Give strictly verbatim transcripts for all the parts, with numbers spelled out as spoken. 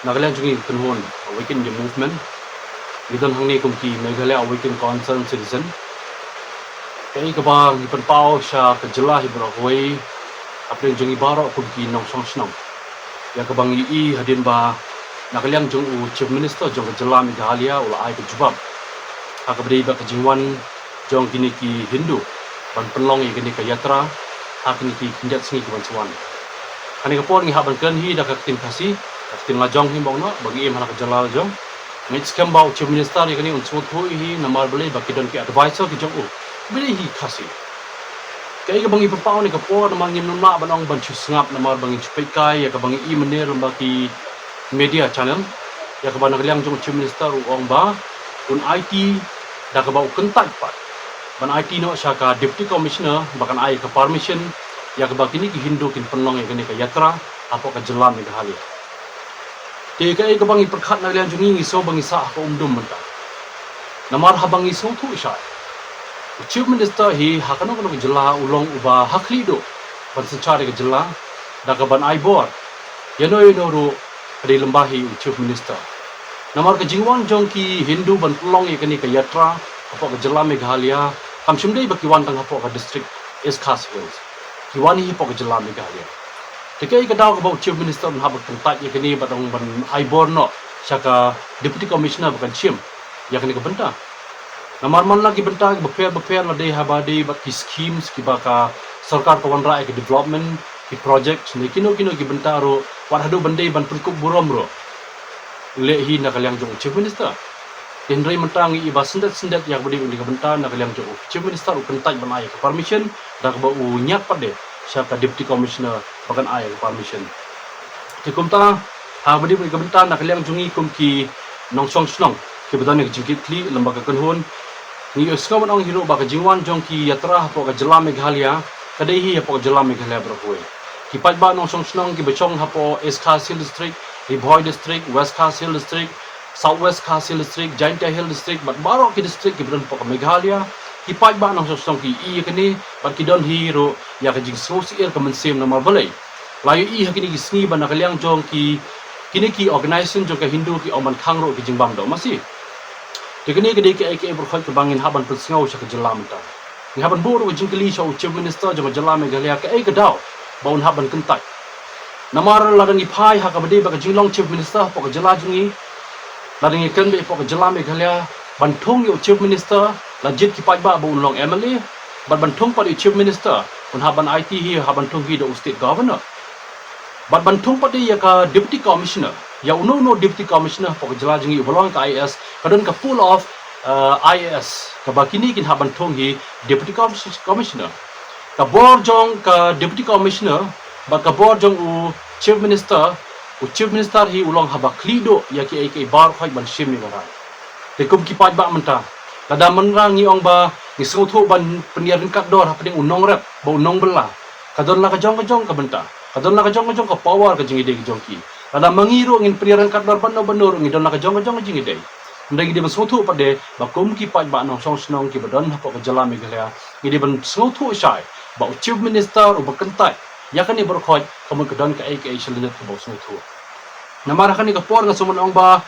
Na ka liang jong ngi ka kynhun Awaken India Movement, ngi don hangne kum ki Meghalaya Awaken Concerned Citizen. Kaei kaba ngi pynpaw sha ka jylla hi baroh kawei, hapdeng jong ngi baroh kum ki nongshong shnong, ïa kaba ngi i hadien ba na ka liang jong u Chief Minister jong ka jylla Meghalaya u la ai ka jubab ha kaba dei bad ka jingwan jong kine ki Hindu ban pynlong ïa kane ka yatra ha kine ki khyndiat sngi ki ban sa wan. Kane ka por ngi hap ban kren hi da ka ktien Khasi, ka ktien lajong hi mo, ba ngi im ha la ka jylla lajong. Ngi skhem ba u Chief Minister ïa kane un sngewthuh hi namar balei ba ki don ki advisor ki jong u, balei hi Khasi. Kaei kaba ngi pynpaw ne ka por namar ngim lah ban ong ban shu sngap namar ba ngin shu peit kai ïa kaba ngi i mynne lyngba ki media channel, ïa kaba na ka liang jong u Chief Minister u ong ba un aiti da kaba u kyntait pat ban aiti noh sha ka Deputy Commissioner ba kan ai ka permission ïa kaba kine ki Hindu kin pynlong ïa kane ka yatra hapoh ka jylla Meghalaya. Te kaei kaba ngi pyrkhat na ka liang jong ngi, ngi sngew ba ngi sah ha ka umdum mynta. Namar haba ngi sngewthuh shai, u Chief Minister hi ha kano kano ka jylla u long uba ha khlieh duh ban synshar ïa ka jylla da kaban ai bor ïano ïano ruh, ka dei lyngba hi u Chief Minister. Namar ka jingwan jong ki Hindu ban pynlong ïa kane ka yatra hapoh ka jylla Meghalaya kam shym dei ba ki wan tang hapoh ka district East Khasi Hills, ki wan hi hapoh ka jylla Meghalaya. Te kaei ka daw kaba u Chief Minister un hap ban kyntait ïa kane bad ong ban ai bor noh sha ka Deputy Commissioner ba kan shim ïa kane ka bynta? Namar man la ki bynta kiba pher ba pher, la dei haba dei bad ki schemes kiba ka sorkar ka wanrah ïa ki development, ki project ne kino kino ki bynta ruh, wat haduh ban dei ban pynkup burom ruh, leh hi na ka liang jong u Chief Minister. Te hynrei mynta ngi i ba syndet syndet ïa kaba dei uni ka bynta na ka liang jong u Chief Minister u kyntait ban ai ïa ka permission da kaba u ñiad pat de sha ka Deputy Commissioner ba kan ai ïa ka permission. Te kumta ha kaba dei uni ka bynta na ka liang jong ngi kum ki nongshong shnong kiba don ïa ka jingkitkhlieh lyngba ka kynhun, ngi ïohsngew ban ong hi ruh ba ka jingwan jong ki yatra hapoh ka jylla Meghalaya ka dei hi hapoh ka jylla Meghalaya baroh kawei. Ki paidbah nongshong shnong kiba shong hapoh East Khasi Hills District, Ri Bhoi District, West Khasi Hills District, South West Khasi Hills District, Jaintia Hills District bad baroh ki district kiba don hapoh ka Meghalaya, ki paidbah nongshong shnong ki i ïa kane bad ki don hi ruh ïa ka jingsngewsih ka mynsiem namar balei? La ïohi ha kine ki sngi ba na ka liang jong ki, kine ki organization jong ka Hindu ki ong ban khang ruh ki jingbam doh masi. Te kane ka dei kaei kaei baroh kaba ngin hap ban pynsngew sha ka jylla mynta. Ngi hap ban buh ruh ka jingkylli sha u Chief Minister jong ka jylla Meghalaya kaei ka daw ba un hap ban kyntait. Namar lada ngi phai ha kaba dei bad ka jinglong Chief Minister hapoh ka jylla jong ngi, lada ngi kren beit hapoh ka jylla Meghalaya, ban thung ïa u Chief Minister la jied ki paidbah ba un long M L A, bad ban thung pat ïa u Chief Minister un hap ban aiti hi, hap ban thung hi da u State Governor. Bad ban thung pat de ïa ka Deputy Commissioner, ïa uno uno Deputy Commissioner hapoh ka jylla jong ngi uba long ka I A S, ka don ka pool of, uh, I A S kaba kine kin hap ban thung hi Deputy Commis-, Commissioner. Ka bor jong ka Deputy Commissioner bad ka bor jong u Chief Minister, u Chief Minister hi u long haba khlieh duh ïa kiei kiei baroh ban shim ïa ka rai. Te kum ki paidbah mynta, lada mynta ngi ong ba ngi sngewthuh ban pynïaryngkat dor hapdeng u nongrep bad u nongbylla, ka don la ka jong ka jong ka bynta, ka don la ka jong ka jong ka power ka jingïadei ka jong ki. Lada ma ngi ruh ngin pynïaryngkat dor bad no bad no ruh ngi don la ka jong ka jong ka jingïadei. Hynrei ngi dei ban sngewthuh pat de ba kum ki paidbah nongshong shnong kiba don hapoh ka jylla Meghalaya, ngi dei ban sngewthuh shai ba u Chief Minister uba kyntait ïa kane baroh ka mut ka don kaei kaei shalyndet kaba u sngewthuh. Namar ha kane ka por nga sngew ban ong ba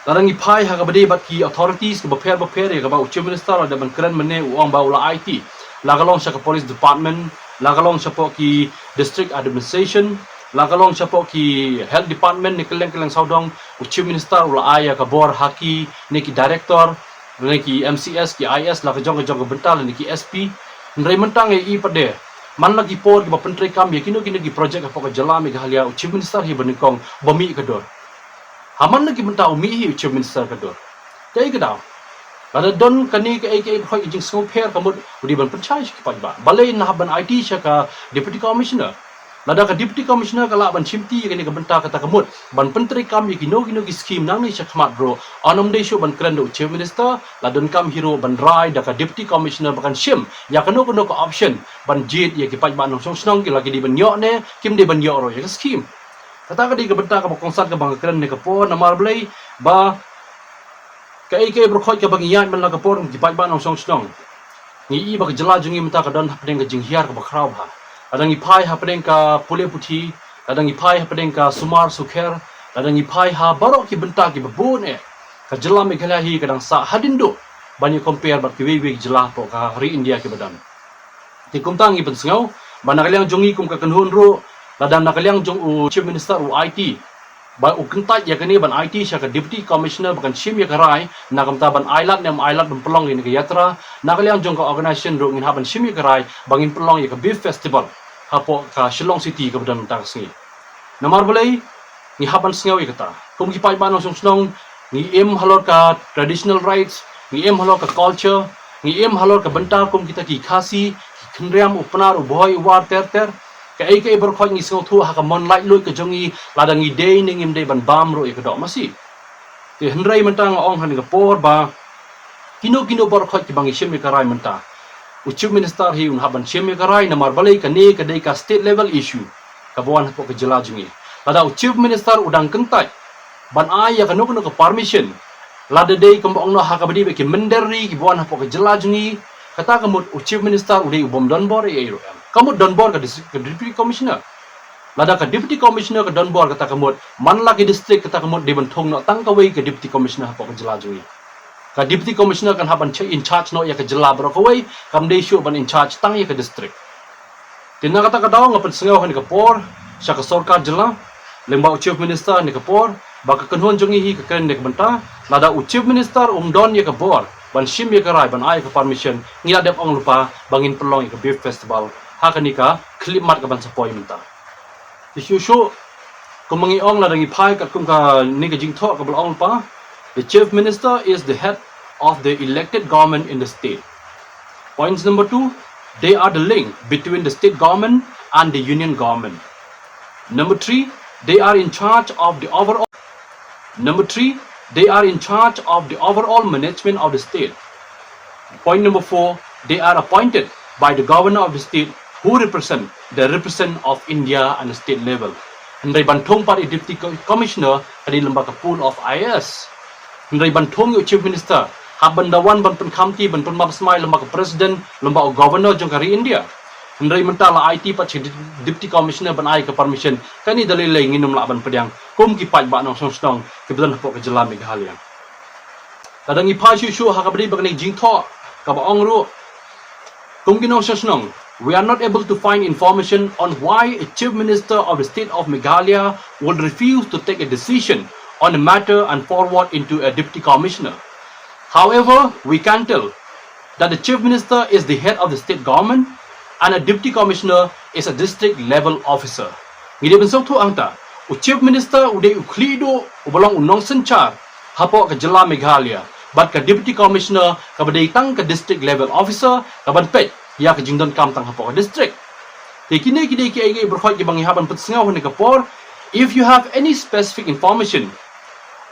lada ngi phai ha kaba dei bad ki authorities kiba pher ba pher ïa kaba u Chief Minister u la dep ban kren mynne, u ong ba u la aiti, la ka long sha ka police department, la ka long shapoh ki district administration, la ka long shapoh ki health department ne kylleng kylleng sawdong, u Chief Minister u la ai ïa ka bor ha ki ne ki director ne ki M C S, ki I A S, la ka jong ka jong ka bynta lane ki S P. Hynrei mynta ngi i pat de, man la ki por kiba pyntreikam ïa kino kino ki project hapoh ka jylla Meghalaya, u Chief Minister hi ba nyngkong ba mih ka dur. Ha man la ki bynta u mih hi u Chief Minister ka dur? Kaei ka daw? Lada don kane kaei kaei baroh ka jingsngewpher ka mut u dei ban pynshai sha ki paidbah. Balei un hap ban aiti sha ka Deputy Commissioner? Lada ka Deputy Commissioner ka lah ban shimti ïa kane ka bynta kata ka mut ban pyntreikam ïa kino kino ki scheme nangne shakhmat ruh, un ym dei shuh ban kren da u Chief Minister, la donkam hi ruh ban rai da ka Deputy Commissioner ba kan shim ïa kano kano ka option ban jied ïa ki paidbah nongshong shnong, ki la ki dei ban ïoh ne kim dei ban ïoh ruh ïa ka scheme. Kata ka dei ka bynta kaba kongsan kaba nga kren ne ka por, namar balei ba kaei kaei baroh kaba ngi ïaid man la ka por ki paidbah nongshong shnong, ngi i ba ka jylla jong ngi mynta ka don hapdeng ka jinghiar kaba khraw bha. Lada ngi phai hapdeng ka pule puthi, lada ngi phai hapdeng ka sumar sukher, Lada ngi phai ha baroh ki bynta kiba bun eh, ka jylla Meghalaya hi ka dang sah hadien duh ban ïa compare bad kiwei kiwei ki jylla hapoh ka ri India kiba don. Te kumta ngi pynsngew ba na ka liang jong ngi kum ka kynhun ruh, lada na ka liang jong u Chief Minister u aiti ba u kyntait ïa kane ban aiti sha ka Deputy Commissioner ba kan shim ïa ka rai, na kumta ban ailad ne ym ailad ban pynlong ïa kane ka yatra, na ka liang jong ka organisation ruh ngin hap ban shim ïa ka rai ba ngin pynlong ïa ka Beef Festival hapoh ka Shillong City kaba don mynta ka sngi. Namar balei ngi hap ban sngew ïa kata? Kum ki paidbah nongshong shnong, ngi im halor ka traditional rights, ngi im halor ka culture, ngi im halor ka bynta kum kita ki Khasi, ki Khynriam, u Pnar, u Bhoi, u War, ter ter. Kaei kaei baroh khoit ngi sngewthuh ha ka mon laitluid ka jong ngi, lada ngi dei ne ngim dei ban bam ruh ïa ka doh masi. Te hynrei mynta nga ong ha kane ka por ba kino kino baroh khoit kiba ngi shim ïa ka rai mynta, u Chief Minister hi un hap ban shim ïa ka rai, namar balei kane ka dei ka state level issue kaba wan hapoh ka jylla jong ngi. Lada u Chief Minister u dang kyntait ban ai ïa kano kano ka permission, lada dei kumba ong noh ha kaba dei bad ki mynder ri kiba wan hapoh ka jylla jong ngi, kata ka mut u Chief Minister u dei u bym don bor ei ei ruh em. Ka mut don bor ka dis-, ka Deputy Commissioner. Lada ka Deputy Commissioner ka don bor, kata ka mut man la ki district, kata ka mut dei ban thung noh tang kawei ka Deputy Commissioner hapoh ka jylla jong ngi. Ka Deputy Commissioner kan hap ban cha-, in charge noh ïa ka jylla baroh kawei, kam dei shuh ban in charge tang ïa ka district. Te na kata ka daw nga pynsngew ha kane ka por sha ka sorkar jylla lyngba u Chief Minister ha kane ka por ba ka kynhun jong ngi hi ka kren na ka bynta, lada u Chief Minister um don ïa ka bor ban shim ïa ka rai ban ai ïa ka permission, ngi la dep ong lypa ba ngin pynlong ïa ka Beef Festival ha kane ka khyllipmat kaban sa poi mynta. Te shuh shuh, kumba ngi ong, lada ngi phai katkum kane ka jingthoh kaba la ong lypa, the Chief Minister is the head of the elected government in the state. Points number two, they are the link between the state government and the union government. Number three, they are in charge of the overall Number three, they are in charge of the overall management of the state. Point number four, they are appointed by the governor of the state who represent the represent of India on the state level. Hynrei ban thung pat ïa Deputy Co-, Commissioner ka dei lyngba ka pool of I A S. Hynrei ban thung ïa u Chief Minister, hap ban da wan ban pynkhamti, ban pynmap smai lyngba ka President, lyngba u Governor jong ka ri India. Hynrei mynta la aiti pat sha Deputy Commissioner ban ai ka permission. Kane da lei lei ngin ym lah ban pdiang kum ki paidbah nongshong shnong kiba don hapoh ka jylla Meghalaya. Lada ngi phai shuh shuh ha kaba dei bad kane ka jingthoh kaba ong ruh, kum ki nongshong shnong, we are not able to find information on why a Chief Minister of the state of Meghalaya would refuse to take a decision on a matter and forward into a Deputy Commissioner. However, we can tell that the Chief Minister is the head of the state government and a Deputy Commissioner is a district level officer. Ngi dei ban sngewthuh hangta, u Chief Minister u dei u khlieh duh uba long u nongsynshar hapoh ka jylla Meghalaya, bad ka Deputy Commissioner kaba dei tang ka district level officer kaban peit ïa ka jingdonkam tang hapoh ka district. Te kine ki dei kiei kiei baroh khoit kiba ngi hap ban pynsngew ha kane ka por. If you have any specific information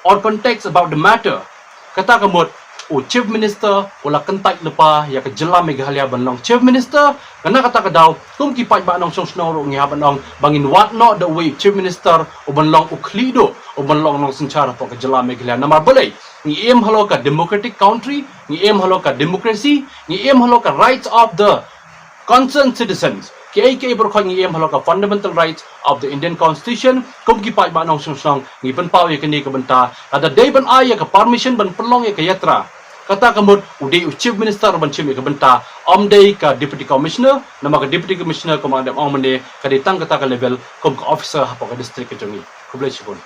or context about the matter, kata ka mut u Chief Minister u la kyntait lypa ïa ka jylla Meghalaya ban long Chief Minister. Kane kata ka daw, kum ki paidbah nongshong shnong ruh ngi hap ban ong ba ngin wad noh da uwei u Chief Minister uban long u khlieh duh, uban long nongsynshar hapoh ka jylla Meghalaya. Namar balei? Ngi im halor ka democratic country, ngi im halor ka democracy, ngi im halor ka rights of the concerned citizens. Kiei kiei baroh khoit ngi im halor ka fundamental rights of the Indian Constitution. Kum ki paidbah nongshong shnong ngi pynpaw ïa kane ka bynta. Lada dei ban ai ïa ka permission ban pynlong ïa ka yatra, kata ka mut u dei u Chief Minister ban shim ïa ka bynta, ym dei ka Deputy Commissioner. Namar ka Deputy Commissioner, kumba nga dang ong mynne, ka dei tang kata ka level kum ka officer hapoh ka district ka jong ngi. Khublei shibun.